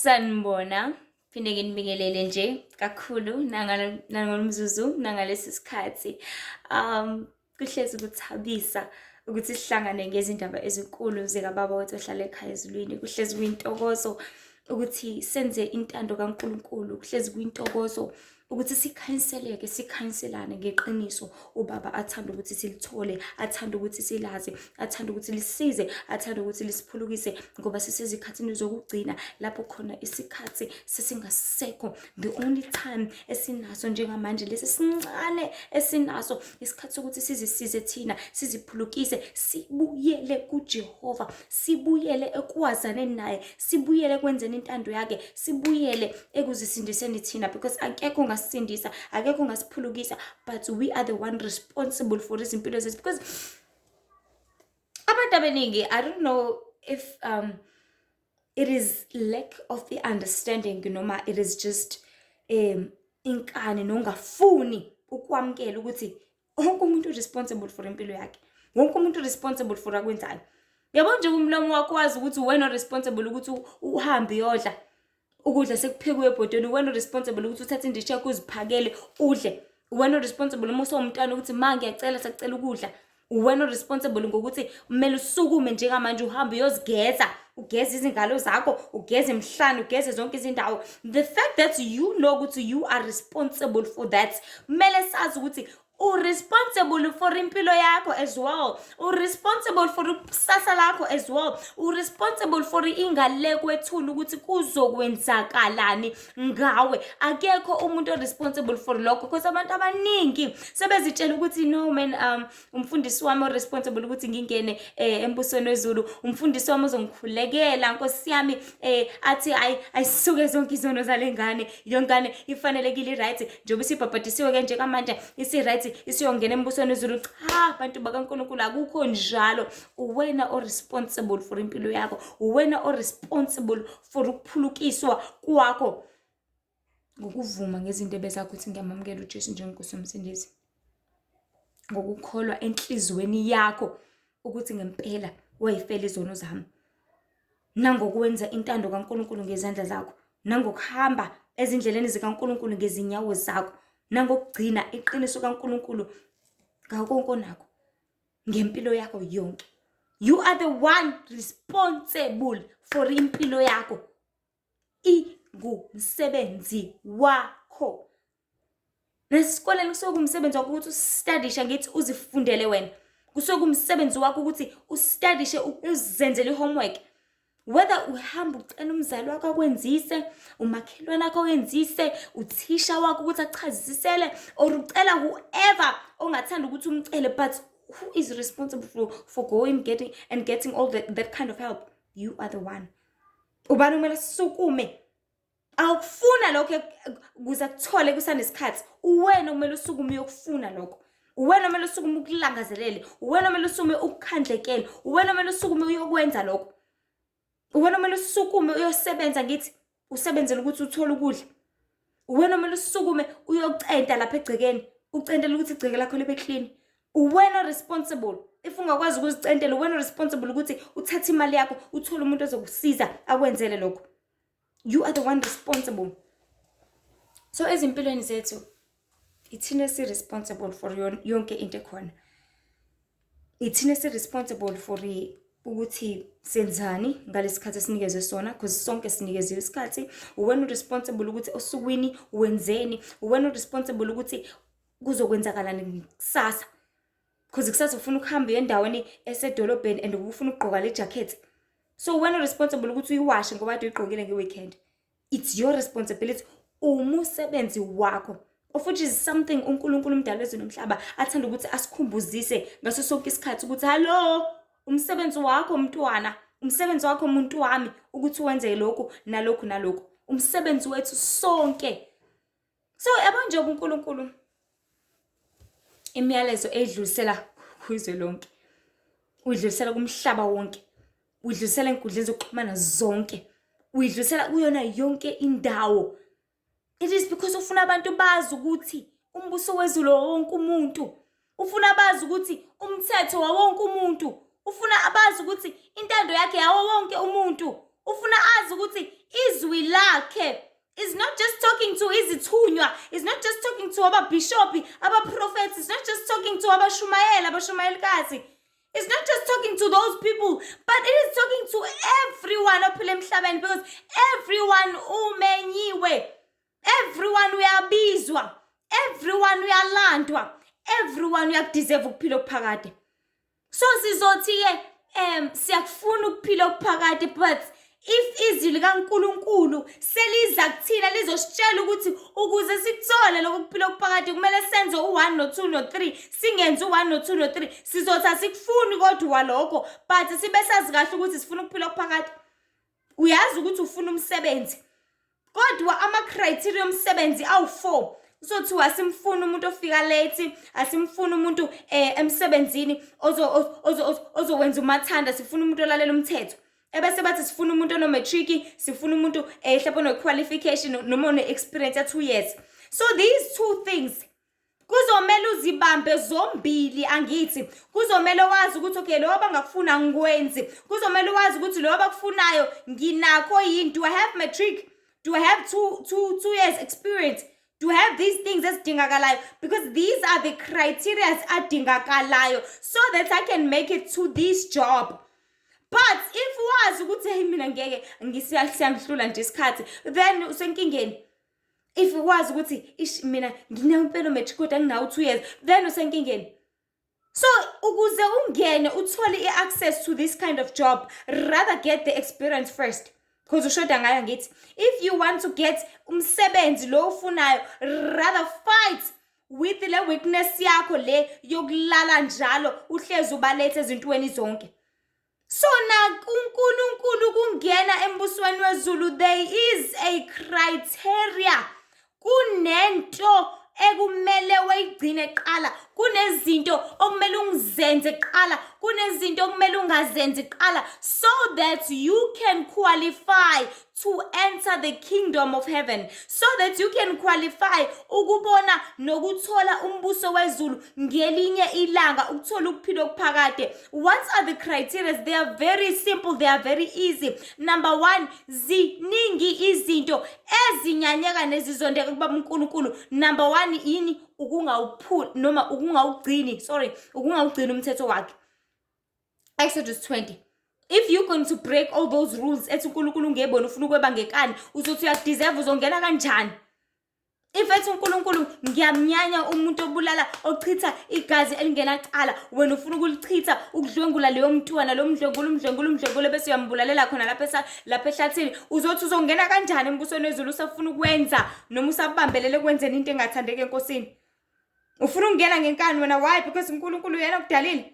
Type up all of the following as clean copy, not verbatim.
Sanibona, phinde nginibingelele nje kakhulu nangalo mzuzu nangalesi sikhathi. Kuhlezi kuthabisa ukuthi sihlangane ngezindaba ezinkulu zikaBaba wethu ohlala ekhaya ezulwini. Kuhlezi kuyintokozo ukuthi senze intando kaNkulunkulu. Kuhlezi kuyintokozo ukuthi sikhanyiseleke, sikhanyiselane ngeqiniso uBaba athanda ukuthi silithole, athanda ukuthi silazi, athanda ukuthi lisize, athanda ukuthi lisiphulukise, ngoba sisezikhathini zokugcina lapho khona isikhathi sesingasekho. The only time esinaso njengamanje, lesi sincane esinaso, isikhathi sokuthi sizisize thina, siziphulukise, sibuyele kuJehova, sibuyele ekwazaneni naye, sibuyele ekwenzeni intando yakhe, sibuyele ekuzisindiseni thina, because akekho ongasisindisa, akekho ongasiphulukisa, but we are the one responsible for izimpilo zethu. Because abantu abaningi, I don't know if it is lack of the understanding noma it is just inkani nongafuni ukwamukela ukuthi wonke umuntu responsible for impilo yakhe, wonke umuntu responsible for akwenzayo. Yabo nje, umlomo wakho wazi ukuthi wena responsible ukuthi uhambe uyodla ukudla sekuphekiwe ebhodweni. Wena responsible ukuthi uthathe indishi yakho, uziphakele, udle. Wena responsible uma usewumntwana ukuthi, "Ma, ngiyacela, sakucela ukudla." Wena responsible ngokuthi kumele usukume njengamanje, uhambe uyozigeza, ugeze izingalo zakho, ugeze emhlane, ugeze zonke izindawo. The fact that you know ukuthi you are responsible for that, kumele sazi ukuthi u-responsible for impilo yakho as well, u-responsible for ikusasa lakho as well, u-responsible for ingale kwethuna ukuthi kuzokwenzakalani ngawe. Akekho umuntu o-responsible for lokho, because abantu abaningi sebezitshela ukuthi, "No man, umfundisi wami o-responsible ukuthi ngingene embusweni wezulu. Umfundisi wami ozongikhulekela, nkosi yami, athi ayi, ayisuke zonke izono zale ngane. Iyo ngane ifanelekile, i-right njengoba isibhabhadisiwe ke njengamanje, isi-right, isiyongena embusweni wezulu." Cha, bantu bakaNkulunkulu, akukho njalo. Uwena o-responsible for impilo yakho, uwena o-responsible for ukuphulukiswa kwakho ngokuvuma ngezindebe zakho ukuthi, "Ngiyamamukela uJesu njengenkosi yomsindisi," ngokukholwa enhliziyweni yakho ukuthi ngempela wayifela izono zami, nangokwenza intando kaNkulunkulu ngezandla zakho, nangokuhamba ezindleleni zikaNkulunkulu ngezinyawo zakho, nangokugcina iqiniso kaNkulunkulu ngakho konke onakho ngempilo yakho yonke. You are the one responsible for impilo yakho, ingumsebenzi wakho. Nesikoleni kusuke kuwumsebenzi wakho ukuthi ustadishe, ngithi uzifundele wena. Kusuke kuwumsebenzi wakho ukuthi ustadishe, uzenzele i-homework, whether uhamba ucela umzali wakho akwenzise, umakhelwane wakho akwenzise, uthisha wakho ukuthi akuchazisisele, or ucela whoever ongathanda ukuthi umcele. But who is responsible for going getting and getting all that kind of help? You are the one. Ubani kumele sisukume awukufuna lokho ukuze akuthole kusanesikhathi? Uwena kumele usukume uyokufuna lokho, uwena kumele usukume ukulangazelele, uwena kumele usukume ukukhandlekele, uwena kumele usukume uyokwenza lokho, uwena kumele usukume uyosebenza, ngithi usebenzele ukuthi uthole ukudla, uwena kumele usukume uyocenta lapha egcekeni, ucentele ukuthi igceke lakho libe clean. Uwena responsible. If ungakwazi ukuzicentela, uwena responsible ukuthi uthathe imali yakho, uthole umuntu ozokusiza akwenzele lokho. You are the one responsible. So ezimpilweni zethu, ithina esi-responsible for yonke into ekhona. Ithina esi-responsible for ukuthi senzani ngalesi khathi esinikezwe sona, because sonke sinikeziwe isikhathi. Uwena responsible ukuthi osukwini wenzeni, uwena responsible ukuthi kuzokwenzakalani kusasa, because kusasa ufuna ukuhamba uye endaweni esedolobheni and ufuna ukugqoka le jacket. So wena responsible ukuthi uyiwashe ngoba kade uyigqokile nge-weekend. It's your responsibility, umusebenzi wakho, of which is something uNkulunkulu umdala wezulu nomhlaba athanda ukuthi asikhumbuzise ngaso sonke isikhathi ukuthi, "Hallo, umsebenzi wakho mntwana, umsebenzi wakho muntu wami, ukuthi wenze lokhu nalokhu nalokhu." Umsebenzi wethu sonke. So yabo nje, uNkulunkulu imiyalezo eyidlulisela kwizwe lonke, uyidlulisela kumhlaba wonke, uyidlulisela ey'nkundleni zokuxhumana zonke, uyidlulisela kuyona yonke indawo, it is because ufuna abantu bazi ukuthi umbuso wezulu wonke umuntu. Ufuna bazi ukuthi umthetho wawonke umuntu. Ufuna abazi ukuthi intando yakhe yawo wonke umuntu. Ufuna azi ukuthi izwi. Izwi lakhe is not just talking to izithunywa, is not just talking to ababhishobhi, abaprofethi, is not just talking to abashumayeli, abashumayelikazi. It's not just talking to those people, but it is talking to everyone ophila emhlabeni, because everyone umenyiwe. Everyone uyabizwa. Everyone uyalandwa. Everyone uyakudeserve ukuphila okuphakade. So sizothi-ke siyakufuna ukuphila okuphakade, but if izwi likaNkulunkulu seliza kuthina lizositshela ukuthi ukuze sikuthole lokho kuphila okuphakade kumele senze u-1 no-2 no-3, singenzi u-1 no-2 no-3, sizothi asikufuni kodwa walokho, but sibe sazi kahle ukuthi sifuna ukuphila okuphakade. Uyazi ukuthi ufuna umsebenzi, kodwa ama-criteria omsebenzi awu-4. Kuzothiwa asimfuni umuntu ofika late, asimfuni umuntu emsebenzini ozowenza umathanda, sifuna umuntu olalela umthetho. Ebese bathi sifuna umuntu ono-matric, sifuna umuntu mhlawumbe ono-qualification noma one-experience ya-2 years. So these two things kuzomele uzibambe zombili, angithi? Kuzomele wazi ukuthi okay, lo abangakufuna angikwenzi. Kuzomele wazi ukuthi lo abakufunayo nginakho yini. Do I have matric? Do I have 2 years experience? Do I have these things ezidingakalayo? Because these are the criteria adingakalayo so that I can make it to this job. But if wazi ukuthi hey, mina ngeke, ngisiyangihlula nje isikhathi, then usenkingeni. If wazi ukuthi ish, mina nginayo impela matric kodwa nginawo 2 years, then usenkingeni. So ukuze ungene uthole i-access to this kind of job, rather get the experience first, because ushoda ngayo, ngithi. If you want to get umsebenzi lo ufunayo, rather fight with le weakness yakho le yokulala njalo, uhlezi ubalethe ezintweni zonke. So nakuNkulunkulu, kungena embusweni wezulu, there is a criteria. Kunento ekumele wayigcine kuqala, kunezinto okumele ungizenze kuqala, kunezinto okumele ungazenzi kuqala, so that you can qualify to enter the kingdom of heaven, so that you can qualify ukubona nokuthola umbuso wezulu ngelinye ilanga, ukuthola ukuphila okuphakade. What are the criteria? They are very simple, they are very easy. Number 1, ziningi izinto ezinyanyeka nezizondeka kubaba uNkulunkulu. Number 1 yini? Ukungawuphuli noma ukungawugcini, sorry, ukungawugcini umthetho wakhe. Exodus 20. If you're going to break all those rules ethi uNkulunkulu ungebona ufuna ukweba ngekani, uzothi uyakudeserve, uzongena kanjani? If ethi uNkulunkulu ngiyamnyanya umuntu obulala, ochitha igazi elingenacala, wena ufuna ukulichitha, ukudlwengula leyo mntwana, lo mdlwengula, umdlwengula, umdlwengula, bese uyambulalela khona lapha ehlathini, uzothi uzongena kanjani embusweni wezulu usafuna ukwenza noma usabambelele ekwenzeni into engathandeki enkosini? Ufuna ukungena ngenkani wena. Why? Because uNkulunkulu uyena okudalile.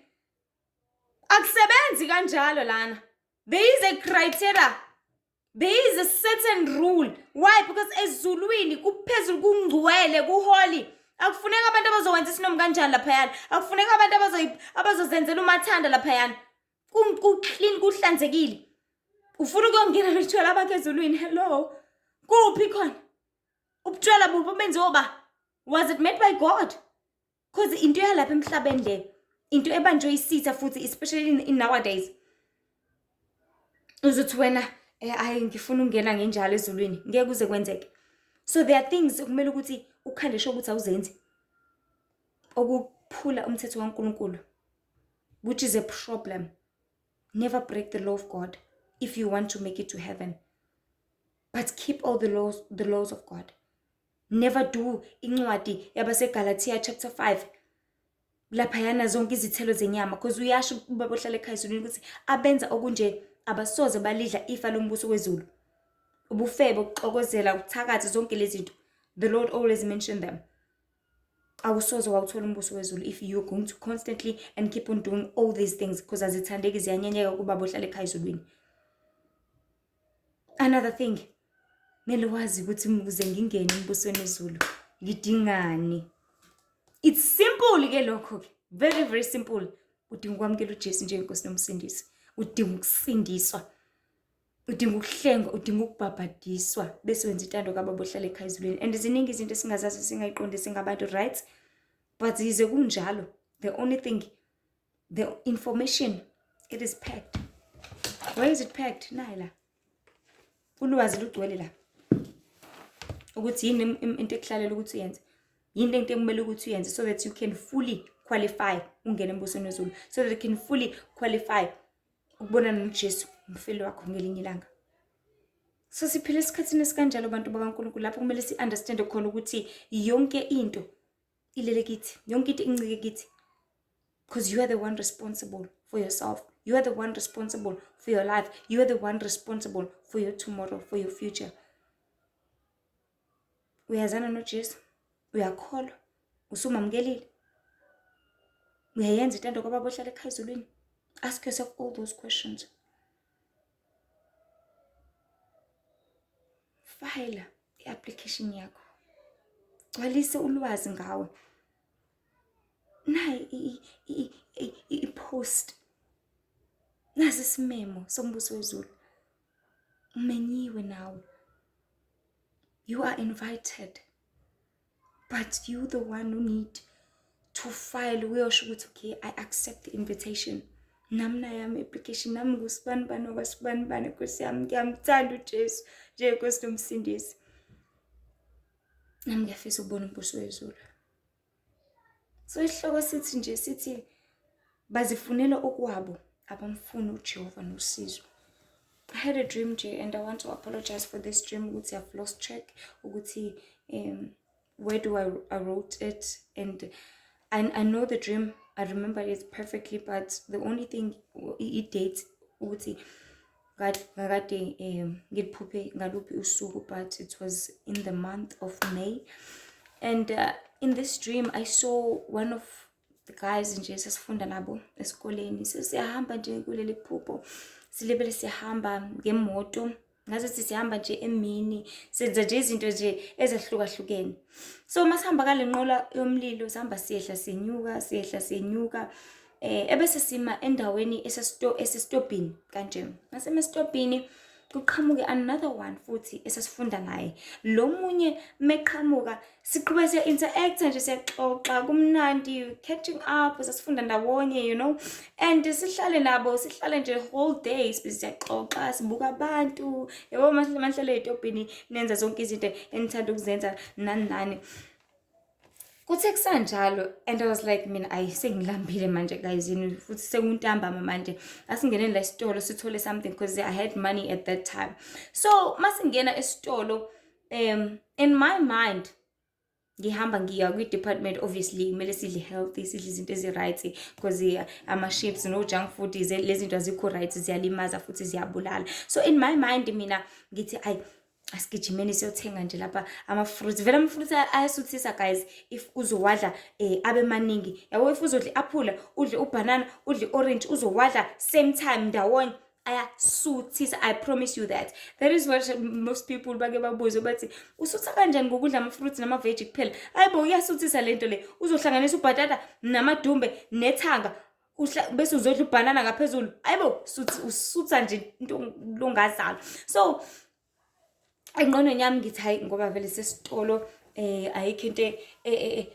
Akusebenzi kanjalo lana. There is a criteria, there is a certain rule. Why? Because ezulwini kuphezulu, kungcwele, kuholy. Akufuneka abantu abazowenza isinomi kanjani laphayana, akufuneka abantu abazozenzela umathanda laphayana. Ku-clean, kuhlanzekile. Ufuna ukuyongena notshwala bakho ezulwini? Hello, kuphi khona ubutshwala? Buphi obenziwe ba? Was it made by God? Because into yalapha emhlabeni le, into ebanjwe isitha futhi, especially in nowadays. Uzothi wena ayi, ngifuna ukungena ngenjalo ezulwini, ngeke kuze kwenzeke. So there are things okumele ukuthi ukhande sure ukuthi awuzenzi, okuphula umthetho kaNkulunkulu, which is a problem. Never break the law of God if you want to make it to heaven, but keep all the laws of God. Never do incwadi yabaseGalatia chapter 5 laphayana, zonke izithelo zenyama, because uyasho ubaba ohlala ekhaya ezulwini ukuthi abenza okunje abasoze balidla ifa lombuso wezulu. Ubufebe, ukuxokozela, ukuthakatha, zonke lezi zinto, the Lord always mention them. Awusoze wawuthola umbuso wezulu if you're going to constantly and keep on doing all these things, because azithandeki, ziyanyenyeka kubaba ohlala ekhaya ezulwini. Another thing, kumele wazi ukuthi ukuze ngingene embusweni wezulu ngidingani. It's simple ke lokho ke, very very simple. Udinga ukwamukela uJesu njengenkosi nomsindisi, udinga ukusindiswa, udinga ukuhlengwa, udinga ukubhabhadiswa, bese wenza intando kababa ohlala ekhaya ezulwini. And ziningi izinto esingazazi, singayiqondi singabantu, right? But yize kunjalo, the only thing, the information, it is packed. Where is it packed? Nayi la. Ulwazi lugcwele la. Ukuthi yini into ekuhlalela ukuthi uyenze. Yini into ekumele ukuthi uyenze so that you can fully qualify ungene embusweni wezulu. So that you can fully qualify ukubonana noJesu umfeli wakho ngelinye ilanga. So siphila esikhathini esikanjalo bantu bakaNkulunkulu lapho kumele si-understande khona ukuthi yonke into ilele kithi, yonke into incike kithi. Because you are the one responsible for yourself. You are the one responsible for your life. You are the one responsible for your tomorrow, for your future. Uyazana noJesu? Uyakholwa? Usumamukelile? Uyayenza intando kababa ohlala ekhaya ezulwini? Ask yourself all those questions. File i-application yakho. Gcwalise ulwazi ngawe. Nayi i-post. Nasi isimemo sombuso wezulu. Umenyiwe nawe. You are invited. But you the one who need to file uyosho ukuthi okay I accept the invitation. Nami nayami application nami ngusibani bani wakwasibani bani Nkosi yami ngiyamthanda uJesu njengenkosi nomsindisi. Nami ngiyafisa ukubona umbuso wezulu. So isihloko sithi nje sithi bazifunela okwabo abamfuni uJehova nosizo. I had a dream nje and I want to apologize for this dream ukuthi I've lost track ukuthi where do I wrote it and I know the dream, I remember it perfectly, but the only thing i-date ukuthi ngakade ngiliphuphe ngaluphi usuku, but it was in the month of May. And in this dream I saw one of the guys nje sasifunda nabo esikoleni. Sesiyahamba nje kuleli phupho, silibele siyahamba ngemoto, ngazuthi sihamba nje emini, senza nje izinto nje ezahlukahlukene. So masihamba kale nqola yomlilo, sihamba siyehla sinyuka, siyehla sinyuka, ebese sima endaweni esesitobhini kanje. Masema esitobhini kuqhamuke another one futhi esasifunda naye. Lo munye meqhamuka siqhubeka siya interact nje, siyaxoxa kumnandi, catching up, sasifunda ndawonye, you know, and sihlale nabo, sihlale nje whole day siyaxoxa, sibuka abantu, yabo mahlale etobhini nenza zonke izinto enithanda ukuzenza nani nani. Kuthe kusanjalo and I was like mina ayi sengilambile manje guys, yini futhi sekuntambama manje, asingeneni la esitolo sithole something because I had money at that time. So masingena esitolo, in my mind ngihamba ngiya kwi-department, obviously kumele sidle healthy, sidle izinto ezi-right because ama-chips no junk food lezi zinto azikho right, ziyalimaza futhi ziyabulala. So in my mind mina ngithi ayi asigijimeni siyothenga nje lapha ama-fruits, vele ama-fruits ayasuthisa guys if uzowadla abe maningi, yabo. If uzodla i-aphula, udle ubhanana, udle i-orange, uzowadla same time ndawonye, ayasuthisa. I promise you that. That is what most people bake babuze bathi usutha kanjani ngokudla ama-fruits nama-veg kuphela. Hayibo, iyasuthisa lento le. Uzohlanganisa ubhatata namadumbe nethanga, bese uzodla ubhanana ngaphezulu. Hayibo, usutha nje into longazalwa. So engqondweni yami ngithi hayi ngoba vele sesitolo ayikho into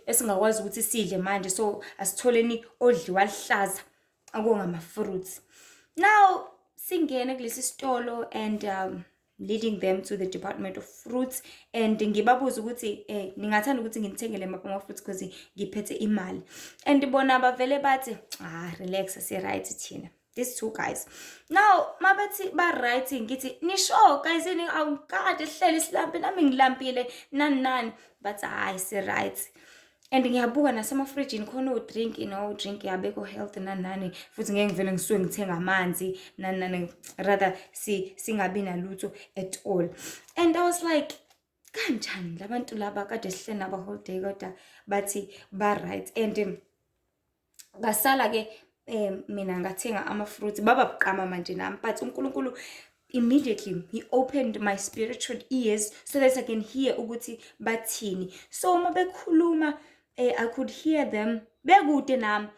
esingakwazi ukuthi sidle manje, so asitholeni odliwa lihlaza okungama-fruits. Now singene kulesi sitolo and leading them to the department of fruits and ngibabuza ukuthi ningathanda ukuthi nginithengele ama-fruits because ngiphethe imali, and bona bavele bathi ah relax, si-right thina. These two guys now mabethi ba-right, ngithi nisho guys yini, awukade sihleli silambe, nami ngilambile nani nani, bathi hayi si-right. And ngiyabuka nasemafrijini khona o-drink, no drink yabekho healthy nani nani, futhi ngeke ngivele ngisuke ngithenga amanzi nani nani, rather singabi nalutho at all. And I was like kanjani labantu laba kade sihleli nabo whole day kodwa bathi ba-right. And ngasala ke mina ngathenga ama-fruits, baba buqama manje nami, but uNkulunkulu immediately he opened my spiritual ears so that I can hear ukuthi bathini. So uma bekhuluma I could hear them bekude nami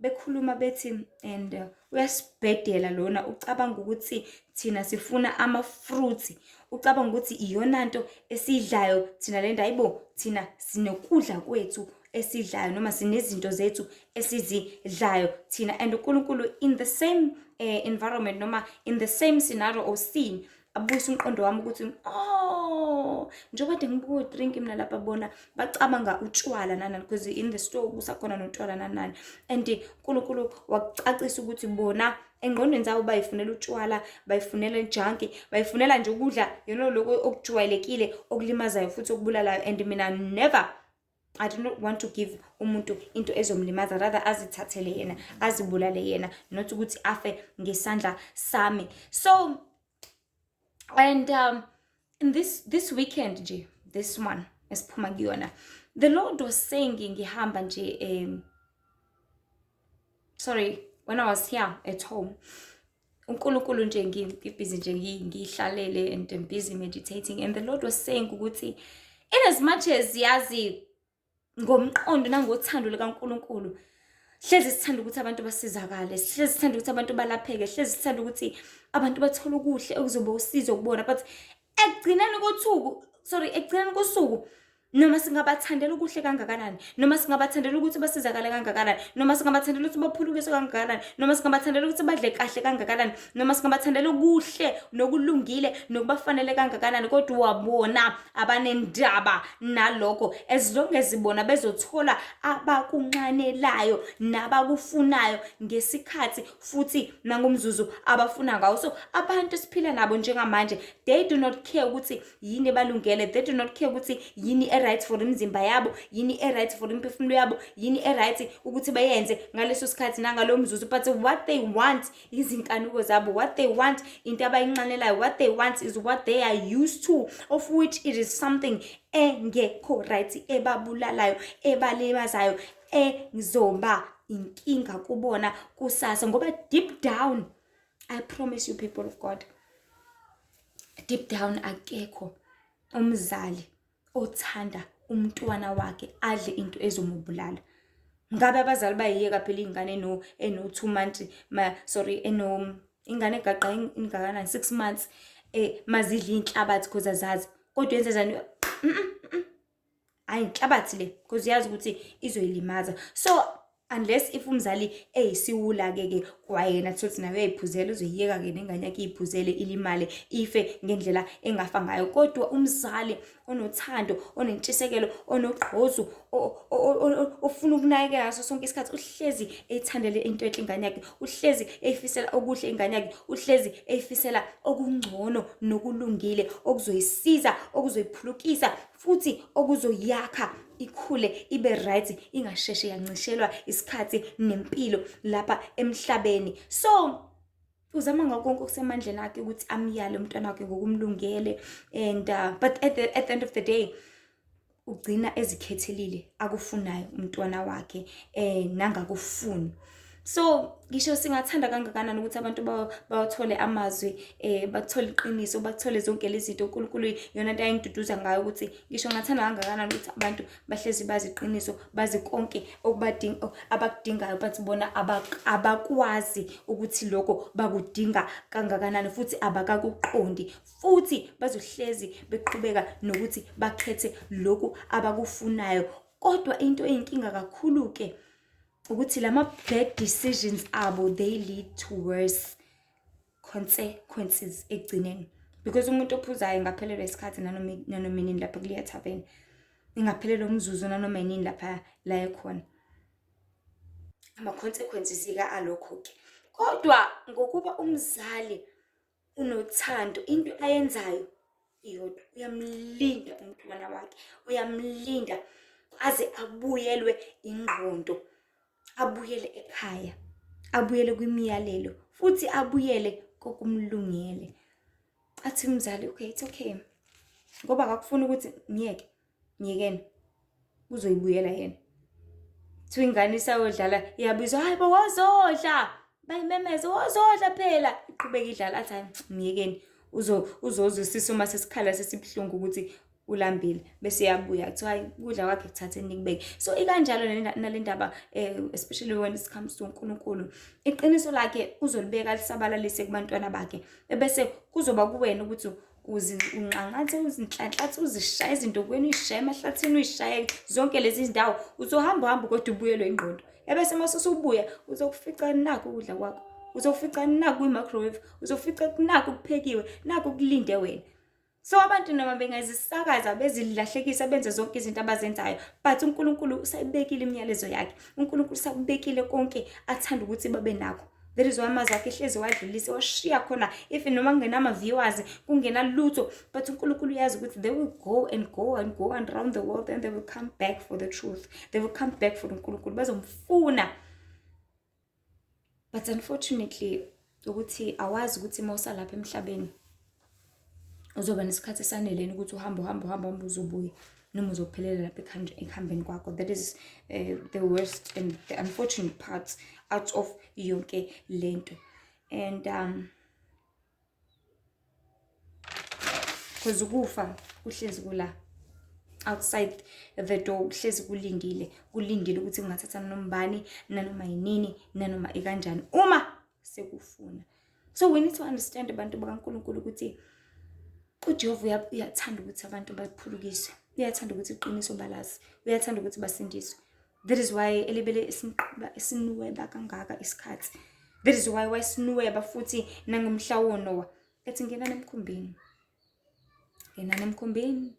bekhuluma bethi and uyasibhedela lona, ucabanga ukuthi thina sifuna ama-fruits, ucabanga ukuthi iyona nto esidlayo thina le nto. Hayibo, thina sinokudla kwethu esidlayo noma sinezinto zethu esizidlayo thina. And uNkulunkulu in the same environment noma in the same scenario or scene Abuyise umqondo wami ukuthi, oh, njengoba kade ngibuka o-drink mina lapha, bona bacabanga utshwala nani nani, because in the store kusakhona notshwala nani nani. And uNkulunkulu wakucacisa ukuthi bona engqondweni zabo bayifunela utshwala, bayifunela i-junk, bayifunela nje ukudla lokhu okujwayelekile okulimazayo futhi okubulalayo. And mina never, I do not want to give umuntu into ezomlimaza, rather azithathele yena, azibulale yena, not ukuthi afe ngesandla sami. So and in this weekend nje, this one esiphuma kuyona, the Lord was saying, ngihamba nje, sorry, when I was here at home, uNkulunkulu nje, ngibhizi nje, ngihlalele and I'm busy meditating, and the Lord was saying ukuthi in as much as, yazi, ngomqondo nangothando likaNkulunkulu, hlezi sithanda ukuthi abantu basizakale, hlezi sithanda ukuthi abantu balapheke, hlezi sithanda ukuthi abantu bathole okuhle okuzoba usizo kubona, but ekugcineni kothuku, sorry, ekugcineni kosuku, noma singabathandela okuhle kangakanani, noma singabathandela ukuthi basizakale kangakanani, noma singabathandela ukuthi baphulukiswe kangakanani, noma singabathandela ukuthi badle kahle kangakanani, noma singabathandela okuhle nokulungile nokubafanele kangakanani, kodwa bona abanendaba nalokho, as long as bona bezothola abakunxanelayo nabakufunayo ngesikhathi futhi nangomzuzu abafuna ngawo. So abantu esiphila nabo njengamanje, they do not care ukuthi yini ebalungele, they do not care ukuthi yini e-right for imizimba yabo, yini e-right for imiphefumulo yabo, yini e-right ukuthi bayenze ngaleso sikhathi nangalowo mzuzu. But what they want, izinkanuko zabo, what they want, into abayinxanelayo, what they want is what they are used to, of which it is something engekho right, ebabulalayo, ebalimazayo, ezoba inkinga kubona kusasa. Ngoba deep down, I promise you, people of God, deep down akekho umzali othanda umntwana wakhe adle into ezomubulala. Ngabe abazali bayiyeka phela ingane eno 2 months, ma, sorry, eno ingane egaqa ingakanani, 6 months, mazidla inhlabathi, because azazi. Kodwa yenze njani? Hayi, inhlabathi le, because uyazi ukuthi izoyilimaza. So unless if umzali eyisiwula-ke ke kwayena, thothi naye uyayiphuzela, uzoyiyeka-ke nengane yakhe iyiphuzele, ilimale, ife ngendlela engafa ngayo. Kodwa umzali onothando, onentshisekelo, onogqozu, ofuna ukunakekela ngaso sonke isikhathi, uhlezi eyithandele into enhle ingane yakhe, uhlezi eyifisela okuhle ingane yakhe, uhlezi eyifisela okungcono nokulungile okuzoyisiza, okuzoyiphulukisa futhi okuzoyakha ikhule ibe right, ingasheshe yancishelwa isikhathi nempilo lapha emhlabeni. So uzama ngakho konke okusemandleni akhe ukuthi amyale umntwana wakhe ngokumlungele, and but at the end of the day ugcina ezikhethelile akufunayo umntwana wakhe nangakufuni. So ngisho singathanda kangakanani ukuthi abantu bawathole amazwi, bathole iqiniso, bathole zonke lezi zinto, uNkulunkulu yona into ayingiduduza ngayo ukuthi ngisho ngathanda kangakanani ukuthi abantu bahlezi bazi iqiniso, bazi konke okubadinga, abakudingayo, but bona abakwazi ukuthi lokho bakudinga kangakanani futhi abakakuqondi, futhi bazohlezi beqhubeka nokuthi bakhethe lokhu abakufunayo. Kodwa into eyinkinga kakhulu-ke ukuthi lama bad decisions abo, they lead to worse consequences ekugcineni, because umuntu ophuzayo engaphelelwa isikhathi nanoma inini lapha kuleya tavern, ingaphelelwa umzuzu nanoma inini lapha la ekhona, ama-consequences-ke alokho-ke. Kodwa ngokuba umzali unothando, into ayenzayo iyodwa, uyamlinda umntwana wakhe, uyamlinda aze abuyelwe ingqondo, abuyele ekhaya, abuyele kwimiyalelo futhi abuyele kokumlungele. Athi umzali, "Okay, it's okay," ngoba akakufuni ukuthi ngiyeke, myekeni, uzoyibuyela yena. Kuthiwa ingane isayodlala, iyabizwa, "Hayi bo, wozodla!" Bayimemeze, "Wozodla phela!" Iqhubeka idlala, athi, "Hhayi, myekeni, uzozwa isisu uma sesikhala sesibuhlungu ukuthi ulambile," bese iyabuya. Kuthiwa, "Hhayi, ukudla kwakhe kuthatheni nikubeke." So ikanjalo nale ndaba, especially when it comes to uNkulunkulu. Iqiniso lakhe uzolibeka, alisabalalise kubantwana bakhe, ebese kuzoba kuwena ukuthi unxanxathe, uzinhlanhlathe, uzishaye ezindokweni, uyishaye emahlathini, uyishaye zonke lezi zindawo. Uzohamba uhambe kodwa ubuyelwe ingqondo. Ebese mase usubuya uzokufica nakho ukudla kwakho. Uzofica naku kwi-microwave, uzofica naku kuphekiwe, naku kulinde wena. So abantu noma bengazisakaza bezilahlekisa benze zonke izinto abazenzayo, but uNkulunkulu usayibekile imiyalezo yakhe. UNkulunkulu usakubekile konke athanda ukuthi babe nakho. That is why amazwi akhe ehlezi wadlulise washiya khona, if noma kungenama viewers, kungena lutho, but uNkulunkulu uyazi ukuthi they will go and go and go and round the world and they will come back for the truth. They will come back for uNkulunkulu, bazomfuna. But unfortunately ukuthi awazi ukuthi uma usalapha emhlabeni uzoba nesikhathi esaneleni ukuthi uhambe uhambe uhambe uhambe uzobuya noma uzophelela lapha ekuhambeni kwakho. That is the worst and the unfortunate part out of yonke lento. And because ukufa kuhlezi kula outside the door, kuhlezi kulindile, kulindile ukuthi kungathatha noma bani nanoma yinini nanoma ikanjani uma sekufuna. So we need to understand abantu bakaNkulunkulu ukuthi uJehova uyathanda ukuthi abantu baphulukiswe, uyathanda ukuthi iqiniso balazi, uyathanda ukuthi basindiswe. That is why elibele esinqaba esinweba kangaka isikhathi. That is why wayesinweba futhi nangomhla woNowa ethi ngenani emkhumbini, ngenani emkhumbini,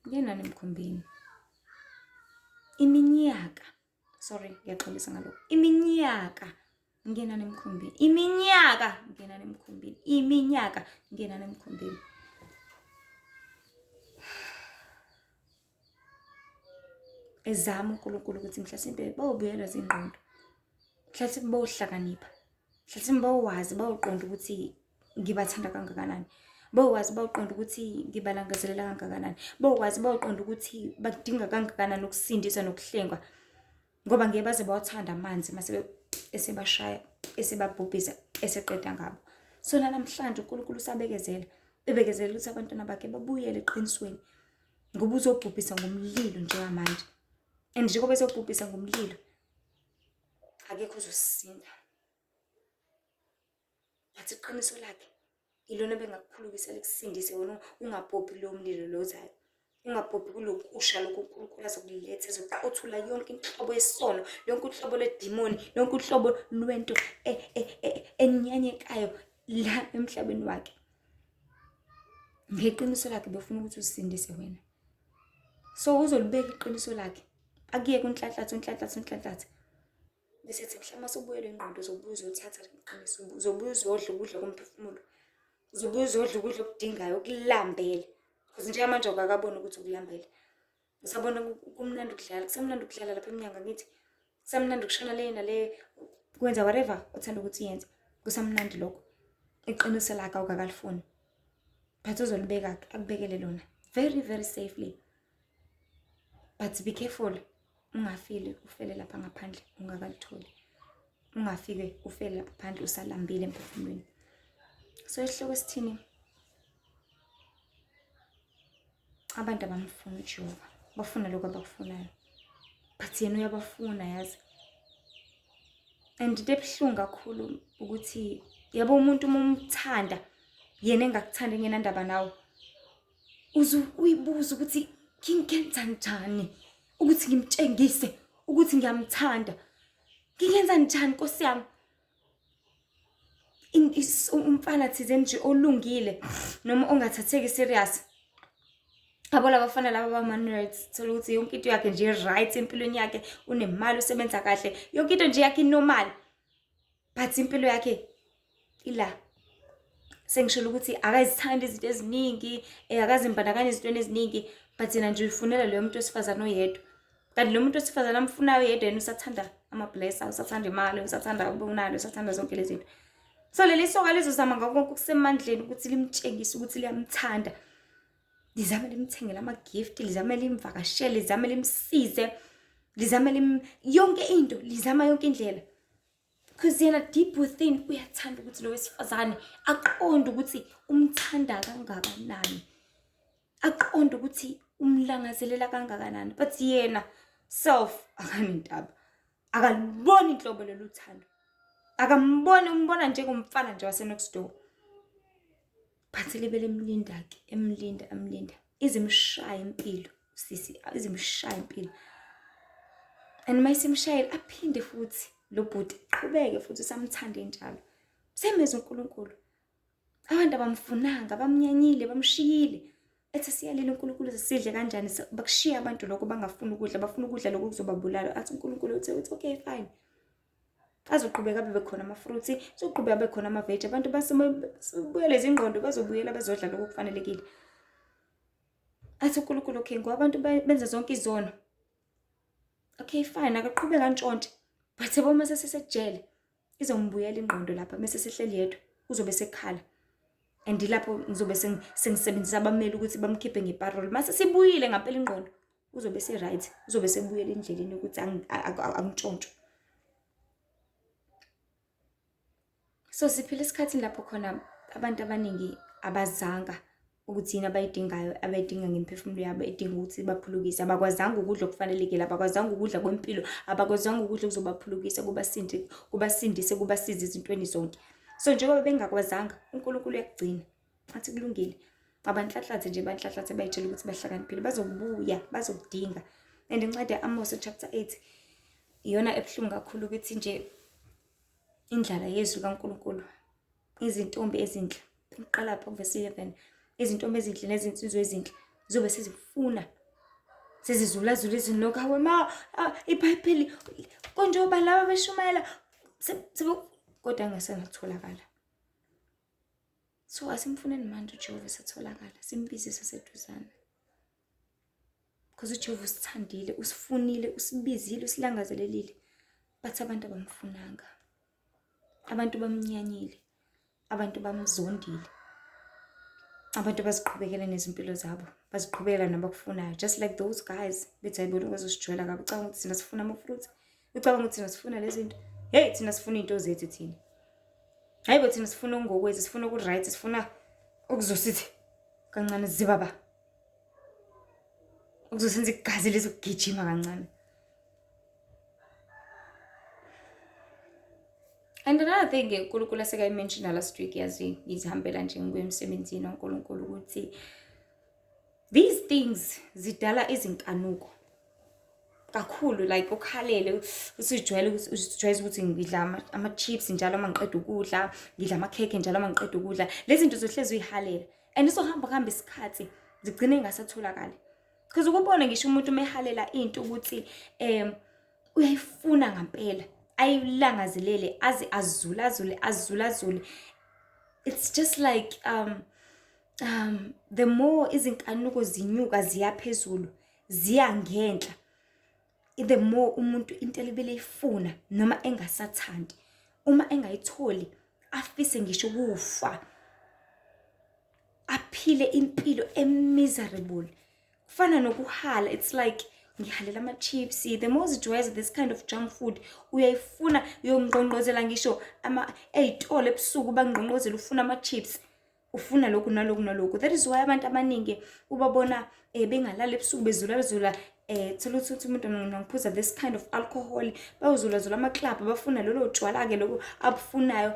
ngenani emkhumbini. Iminyaka, sorry ngiyaxolisa ngalokho, iminyaka ngenani emkhumbini, iminyaka ngenani emkhumbini, iminyaka ngenani emkhumbini. Ezama uNkulunkulu ukuthi mhlasimpe bawubuyelwa zingqondo, mhlasimpe bawuhlakanipha, mhlasimpe bawazi bawuqonda ukuthi ngibathanda kangakanani, bawukwazi bawuqonda ukuthi ngibalangazelela kangakanani, bawukwazi bawuqonda ukuthi bakudinga kangakanani ukusindiswa nokuhlengwa, ngoba ngeke baze bawathanda amanzi mase esebashaya esebabhubhisa eseqeda ngabo. So namhlanje uNkulunkulu usabekezela, ebekezela ukuthi abantwana bakhe babuyele eqinisweni, ngoba uzobhubhisa ngomlilo njengamanje. And njengoba ezobhubhisa ngomlilo, akekho ozosisinda. But iqiniso lakhe ilona bengakuphulukisa likusindise wena, ungabhubhi kulowo mlilo lo ozayo, ungabhubhi kulokusha lokhu uNkulunkulu azokuletha, ezoqothula yonke inhlobo yesono, yonke uhlobo lwedimoni, yonke uhlobo lwento enyanyekayo la emhlabeni wakhe. Ngeqiniso lakhe befuna ukuthi usindise wena. So uzolibeka iqiniso lakhe, akuyeke unhlanhlathe, unhlanhlathe, unhlanhlathe. Bese ethi mhla mase ubuyelwe ingqondo uzobuya uzothatha iqiniso, uzobuya uzodla ukudla komphefumulo, uzobuya uzodla ukudla okudingayo, okulambele. Because njengamanje awukakaboni ukuthi ukulambele. Usabona kumnandi ukudlala, kusamnandi ukudlala lapha emnyango angithi, kusamnandi ukushona le nale, kwenza whatever othanda ukuthi uyenze, kusamnandi lokho. Iqiniso lakhe awukakalifuni, but uzolibeka, akubekele lona very very safely. But be careful, ungafili ufele lapha ngaphandle ungakalitholi, ungafike ufele lapha phandle usalambile emphefumulweni. So isihloko esithini? Abantu abamfuni uJehova, bafuna lokho abakufunayo, but yena uyabafuna yazi. And into ebuhlungu kakhulu ukuthi yabo umuntu uma umthanda yena engakuthandi engenandaba nawe, uze uyibuze ukuthi ngingenza njani ukuthi ngimtshengise ukuthi ngiyamthanda, ngingenza njani Nkosi yami. Umfana thizeni nje olungile noma ongathatheki serious, yabo labafana laba bama-nerds, thola ukuthi yonke into yakhe nje right empilweni yakhe, unemali, usebenza kahle, yonke into nje yakhe inormal, but impilo yakhe ila. Sengishilo ukuthi akazithandi izinto eziningi, akazimbandakanya ezintweni eziningi, but yena nje uyifunela loyo muntu wesifazane oyedwa. Kanti lo muntu wesifazane amfunayo yedwa yena usathanda ama-blesser, usathanda imali, usathanda ubunalo, usathanda zonke lezi zinto. So leli soka lizozama ngakho konke okusemandleni ukuthi limtshengise ukuthi liyamthanda, lizame limthengele ama-gift, lizame limvakashele, lizame limsize, lizame yonke into, lizama yonke indlela. Because yena deep within uyathanda ukuthi lo wesifazane aqonde ukuthi umthanda kangakanani, aqonde ukuthi umlangazelela kangakanani, but yena self akanendaba, akaliboni inhlobo lolu thando, akamboni, umbona njengomfana nje wase next door. But libe limlinda-ke, emlinda, emlinda, izimshaya impilo sisi, izimshaya impilo. And uma isimshayela aphinde futhi Lo bhuti qhubeke futhi usamthande njalo. Semezwe uNkulunkulu. Abantu abamfunanga, bamnyanyile, bamshiyile. Ethi siyalila uNkulunkulu sidle kanjani bakushiya abantu lokho bangafuni ukudla, bafuna ukudla lokho kuzobabulala. Athi uNkulunkulu uthi uthi okay fine. Azoqhubeka abe bekhona ama-fruits, azoqhubeka abe khona ama-veg. Abantu basebuyele izingqondo bazobuyela bezodla lokho okufanelekile. Athi uNkulunkulu okay ngoba abantu benza zonke izono. Okay fine akaqhubeka antshontshe. But yabo uma sesesejele izombuyela ingqondo lapha mese sehleli yedwa uzobe sekhala and lapho ngizobe sengisebenzisa abameli ukuthi bamkhiphe ngeparole mase sibuyile ngampela ingqondo uzobe se-right uzobe sebuyela endleleni yokuthi angitshontshwe. So siphila esikhathini lapho khona abantu abaningi abazanga ukuthi yini abayidingayo, abayidinga ngemiphefumulo yabo edinga ukuthi baphulukise. Abakwazanga ukudla okufanelekile, abakwazanga ukudla kwempilo, abakwazanga ukudla okuzobaphulukisa kubasindi, kubasindise, kubasize ezintweni zonke. So njengoba bengakwazanga, uNkulunkulu uyakugcina. Athi kulungile. Abanhlanhlathe nje banhlanhlathe bayitshela ukuthi bahlakaniphile, bazobuya, bazokudinga. And incwadi ya-Amos chapter 8 iyona ebuhlungu kakhulu ukuthi nje indlala yezwi kaNkulunkulu. Izintombi ezinhle, uqala lapho verse 11, izintombi ezinhle nezinsizwa ezinhle zizobe sezifuna sezizulazula izinto hawe ma iBhayibheli konje oba laba beshumayela kodwa ngesengatholakala. So asimfuneni manje uJehova esatholakala, simbize saseduzane. Because uJehova usithandile, usifunile, usibizile, usilangazelelile. But abantu abamfunanga. Abantu bamnyanyile. Abantu bamzondile. Abantu baziqhubekela nezimpilo zabo, baziqhubekela nabakufunayo. Just like those guys bethi hayibo lokho bazosijwayela kabi. Ucabanga ukuthi thina sifuna ama-fruits? Ucabanga ukuthi thina sifuna lezi zinto? Hey, thina sifuna iy'nto zethu thina. Hayibo thina sifuna okungokwethu, sifuna oku-right, sifuna okuzosithi kancane zibaba. Okuzosenza igazi lizogijima kancane. And another thing uNkulunkulu asekayi-mention last week, yazi ngizihambela nje ngibuya emsebenzini waNkulunkulu ukuthi these things zidala izinkanuko kakhulu, like ukhalele usijwayele usijwayeza ukuthi ngidla ama-chips njalo uma ngiqeda ukudla, ngidla amakhekhe njalo uma ngiqeda ukudla. Lezi zinto zohlezi uyihalela and izohamba kuhamba isikhathi zigcine ingasatholakali. Because ukubona ngisho umuntu uma ehalela into ukuthi uyayifuna ngampela, ayilangazelele aze azulazule azulazule. It's just like the more izinkanuko zinyuka ziya phezulu, ziya ngenhla, the more umuntu into elibele eyifuna noma engasathandi, uma engayitholi afise ngisho ukufa, aphile impilo emiserable. Kufana nokuhala, it's like ngihalela ama-chips. The more uzijwayeza this kind of junk food, uyayifuna, uyongqongqozela ngisho ey'tolo ebusuku bangqongqozela ufuna ama-chips, ufuna lokhu nalokhu nalokhu. That is why abantu abaningi ubabona bengalali ebusuku bezulazula, thola ukuthi umuntu ngiphuza this kind of alcohol, bayozulazula ama-club, bafuna lolo tshwala-ke lokhu abufunayo,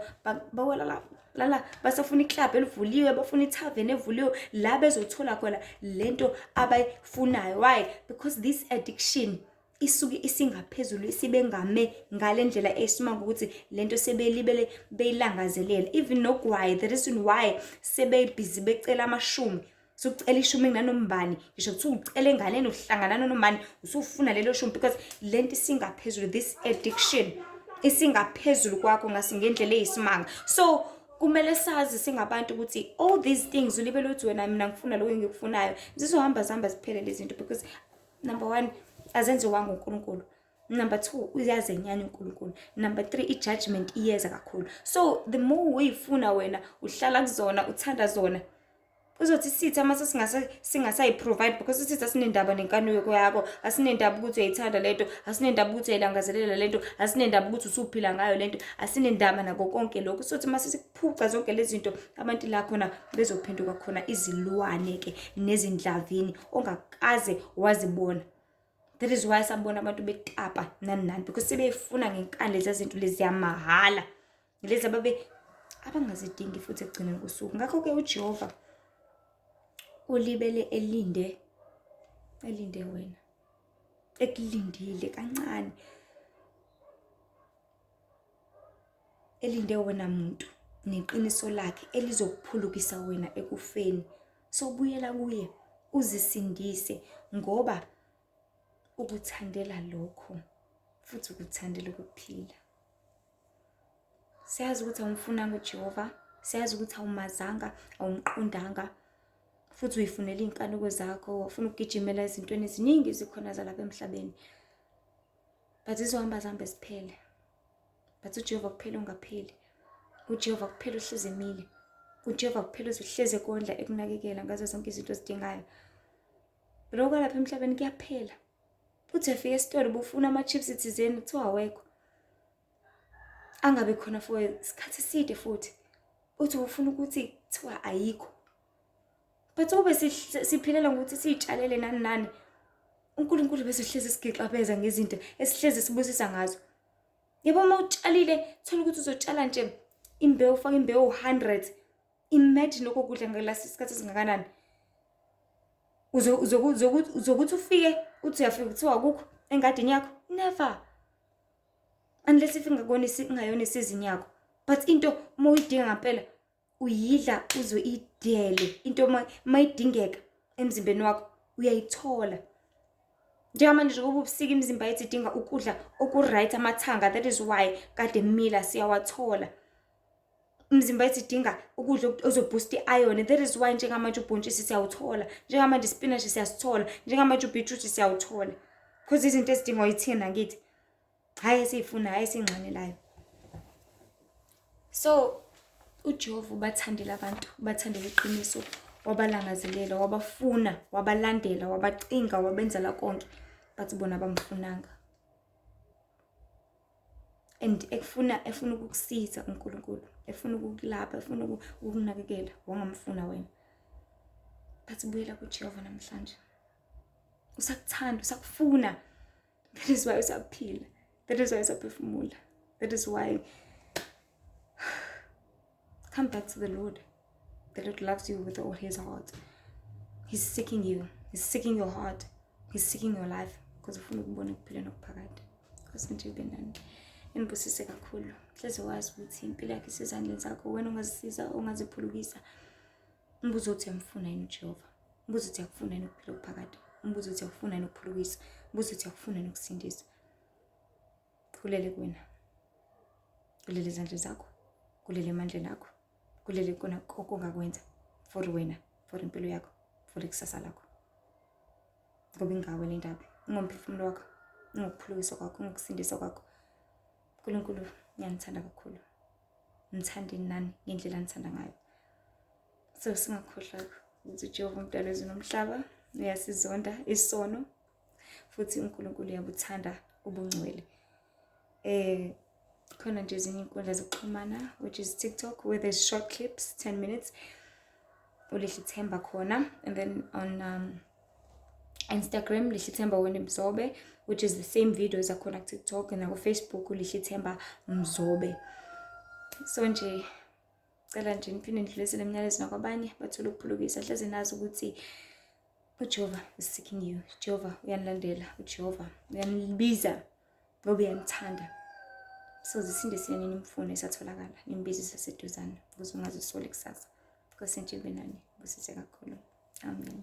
bawela lala basafuna iclub elivuliwe, bafuna ithaveni evuliwe la bezothola khona lento abayifunayo. Why? Because this addiction isuke isingaphezulu, isibengame ngale ndlela esimanga ukuthi lento sebelibele beyilangazelela. Even nogwayi, the reason why sebebhizi becela amashumi, sucela ishumi nanombani, ngisho kuthiwa ucela enganeni uhlangana nanombani, usufuna lelo shumi because lento isingaphezulu, this addiction isingaphezulu kwakho ngase ngendlela eyisimanga. So kumele sazi singabantu ukuthi all these things ulibele uthi wena mina ngifuna lokho engikufunayo, zizohamba zihamba ziphele lezi zinto because number 1 azenziwanga uNkulunkulu, number 2 uyazenyanya uNkulunkulu, number 3 i-judgment iyeza kakhulu. So the more uyifuna wena uhlala kuzona uthanda zona, uzothi sitha mase singasayi-provide because sitha asinendaba nenkanuko yakho, asinendaba ukuthi uyayithanda lento, asinendaba ukuthi uyayilangazelela lento, asinendaba ukuthi usuphila ngayo lento, asinendaba nako konke lokho. Sothi mase sikuphuca zonke lezi zinto, abantu la khona bezophenduka khona izilwane-ke nezindlavini ongakaze wazibona. That is why sabona abantu betapa nani nani because sebeyifuna ngenkani lezi zinto lezi yamahhala, lezi ababe abangazidingi futhi ekugcineni kosuku. Ngakho-ke uJehova ulibele elinde, elinde wena, ekulindile kancane. elinde wena muntu neqiniso lakhe elizokuphulukisa wena ekufeni. So buyela kuye uzisindise ngoba ukuthandela lokho futhi ukuthandela ukuphila. Siyazi ukuthi awumfunanga uJehova, siyazi ukuthi awumazanga, awumqondanga futhi uyifunela iy'nkanuko zakho, wafuna ukugijimela ezintweni eziningi ezikhona zalapha emhlabeni. But zizohamba zihambe ziphele. But uJehova kuphela ongapheli. UJehova kuphela uhlezi emile. UJehova kuphela uzohlezi ekondla ekunakekela ngazo zonke izinto ozidingayo. Lokho kwalapha emhlabeni kuyaphela. Uthi uyafika esitolo ubufuna ama-chips thizeni kuthiwa awekho. Angabi khona for isikhathi eside futhi. Uthi ufuna ukuthi kuthiwa ayikho. But ukube siphilela ngokuthi siyitshalele nani nani, uNkulunkulu bezohlezi esigixabeza ngezinto esihlezi sibusisa ngazo. Yebo uma utshalile, thola ukuthi uzotshala nje imbewu, ufake imbewu 100. Imagine lokho kudla ngalasi isikhathi esingakanani. Uzokuthi ufike uthi uyafika kuthiwa akukho engadini yakho. Never. Unless if ingakona ingayona isizini yakho. But into uma uyidinga ngampela uyidla uze idele into uma idingeka emzimbeni wakho uyayithola. Njengamanje nje kuba ubusika imizimba yethu idinga ukudla oku-right amathanga that is why kade mila siyawathola. Imizimba yethu idinga ukudla ozoboost i-iron that is why njengamanje ubhontshisi siyawuthola, njengamanje isipinashi siyasithola, njengamanje ubhithrudi siyawuthola. Because izinto ezidingwa yithina ngithi hhayi esiyifuna hhayi esiyinxanelayo. So uJehova ubathandile abantu, ubathandela iqiniso, wabalangazelela, wabafuna, wabalandela, wabacinga, wabenzela konke, but bona abamfunanga. And ekufuna efuna ukukusiza uNkulunkulu, efuna ukukulapha, efuna ukukunakekela, wangamfuna wena. But buyela kuJehova namhlanje. Usakuthanda, usakufuna. That is why usaphila. That is why usaphefumula. That is why come back to the Lord. The Lord loves you with all his heart. He's seeking you. He's seeking your heart. He's seeking your life. Because ufuna ukubona ukuphila nokuphakade. Nkosi nje ibe nani. Inibusise kakhulu. Hleze wazi ukuthi impilo yakho isezandleni zakho. Wena ungazisiza, ungaziphulukisa. Umbuzo uthi uyamfuna yini uJehova? Umbuzo uthi uyakufuna yini ukuphila okuphakade? Umbuzo uthi uyakufuna yini ukuphulukisa? Umbuzo uthi uyakufuna yini ukusindisa? Kulele kuwena. Kulele ezandleni zakho. Kulele emandleni akho. Kulele kona konke ongakwenza for wena, for impilo yakho, for ikusasa lakho. Ngoba ingawe le ndaba. Ingomphefumulo wakho, ingokuphulukiswa kwakho, ingokusindiswa kwakho. uNkulunkulu ngiyanithanda kakhulu. Ngithandeni nani ngendlela anithanda ngayo. So singakhohlwa ukuthi uJehova umdali wezulu nomhlaba uyasizonda isono futhi uNkulunkulu uyabuthanda ubungcwele. Khona nje ezinye inkundla zokuxhumana which is TikTok where there's short clips 10 minutes uLihle Themba khona, and then on Instagram Lihle Themba Wena Mzobe, which is the same videos akhona ku TikTok, and ku Facebook uLihle Themba Mzobe. So nje cela nje niphinde nidlulisele imiyalezo nakwabanye bathole ukuphulukisa. Hleze nazi ukuthi uJehova is seeking you. Jehova uyanilandela, uJehova uyanibiza ngoba uyanithanda. So zisindiseni nimfune esatholakala, nimbize saseduzane ukuze ungazisoli kusasa. Nkosi nje ibe nani, busise kakhulu. Amen.